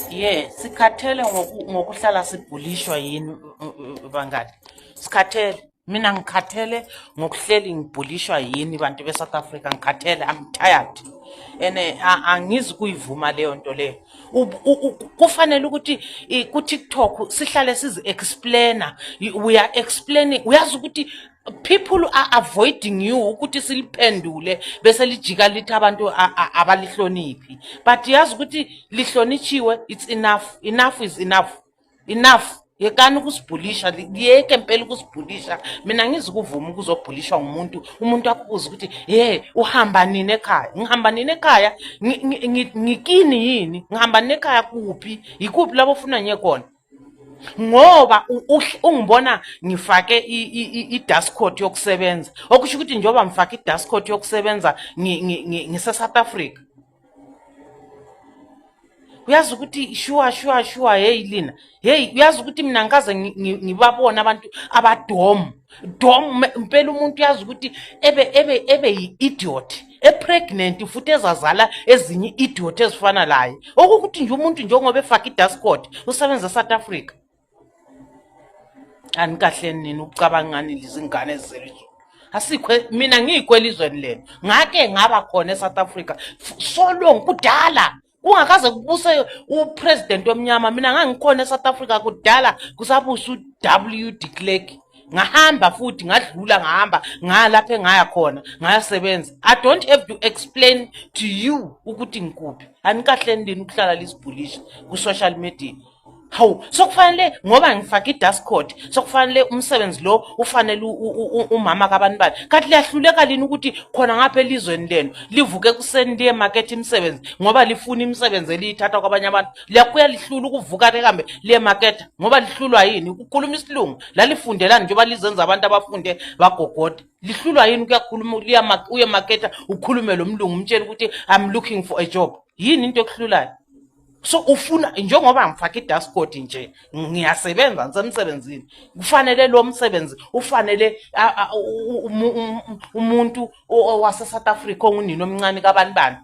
Yeah, sikhathele ngokuhlala sibhulishwa yini, bangani. Sikhathele. Mina ngikhathele ngokuhleli ngibhulishwa yini, bantu be-South Africa. Ngikhathele, I'm tired. And angizi kuyivuma leyo nto leyo. Kufanele ukuthi ku-TikTok sihlale sizi-explainer. We are explaining. Uyazi ukuthi people are avoiding you ukuthi siliphendule, bese lijika lithi abantu abalihloniphi, but yazi ukuthi lihlonitshiwe. It's enough, enough is enough, enough. Yekani ukusibhulisha, liyeke mpela ukusibhulisha. Mina ngizukuvuma ukuzobhulishwa ngumuntu. Umuntu akubuza ukuthi, "Ye, uhamba nini ekhaya?" Ngihamba nini ekhaya? Ngikini yini? Ngihamba nini ekhaya kuphi? Yikuphi lapho ofuna ngiye khona? Ngoba ungibona ngifake i-dust coat yokusebenza, okusho ukuthi njengoba ngifake i-dust coat yokusebenza ngise-South Africa. Uyazi ukuthi shuwa, hey lina, hey, uyazi ukuthi mina ngikaze ngibabone abantu abadom dom mpela. Umuntu uyazi ukuthi ebe yi-idiot e-pregnant futhi ezazala ezinye i-idiot ezifana laye, okukuthi nje umuntu njengoba efake i-dust coat usebenza e-South Africa. Anikahleni nini ukucabanga ngani lezingane ezizelwe izulu. Asikho, mina ngikho elizweni lenu, ngake ngaba khona e-South Africa so long, kudala kungakaze kubuse u-president omnyama. Mina ngangikhona e-South Africa kudala, kusabusa u-W de Klerk. Ngahamba futhi ngadlula, ngahamba ngalapho engaya khona, ngayasebenza. I don't have to explain to you ukuthi ngikuphi. Anikahleni lini ukuhlala lisibhulisha ku-social media? Hawu, sokufanele ngoba ngifake i-dust coat, sokufanele umsebenzi lo ufanele umama kabani bani? Kanti liyahluleka lini ukuthi khona ngapha elizweni lenu livuke ekuseni liyemaketha imisebenzi, ngoba lifuna imisebenzi eliyithatha kwabanye abantu? Liyakuya lihlula ukuvuka lihambe liyemaketha ngoba lihlulwa yini ukukhuluma isilungu? Lalifundelani njengoba lizenza abantu abafunde bagogoda? Lihlulwa yini ukuyakhuluma, uyemaketha, ukhulume lo mlungu, umtshele ukuthi, "I'm looking for a job"? Yini into ekuhlulayo? So ufuna njengoba ngifake i-dust coat nje, ngiyasebenza, ngisemsebenzini, kufanele lo msebenzi ufanele umuntu wase-South Africa ongunini omncane kabani bani?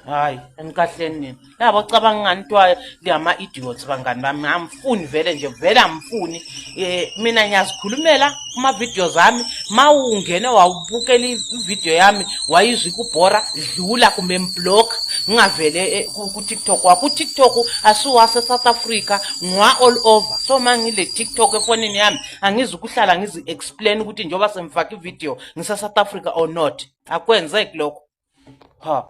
Hayi, enikahleni nina labo cabanga ngani kuthiwa liyama-idiots. Bangani bami, amfuni vele nje, vele amfuni. Mina ngiyazikhulumela kuma-videos ami. Ma ungene wawubukela ividiyo yami, wayizwa ikubhora, dlula kumbe mblock, ngingavele ku-TikTok wakho. Ku-TikTok asiwase-South Africa, ngwa all over. So ma ngile TikTok efonini yami, angizukuhlala ngizi-explain ukuthi njengoba sengifake ividiyo ngise-South Africa or not. Akwenzeki lokho, ha.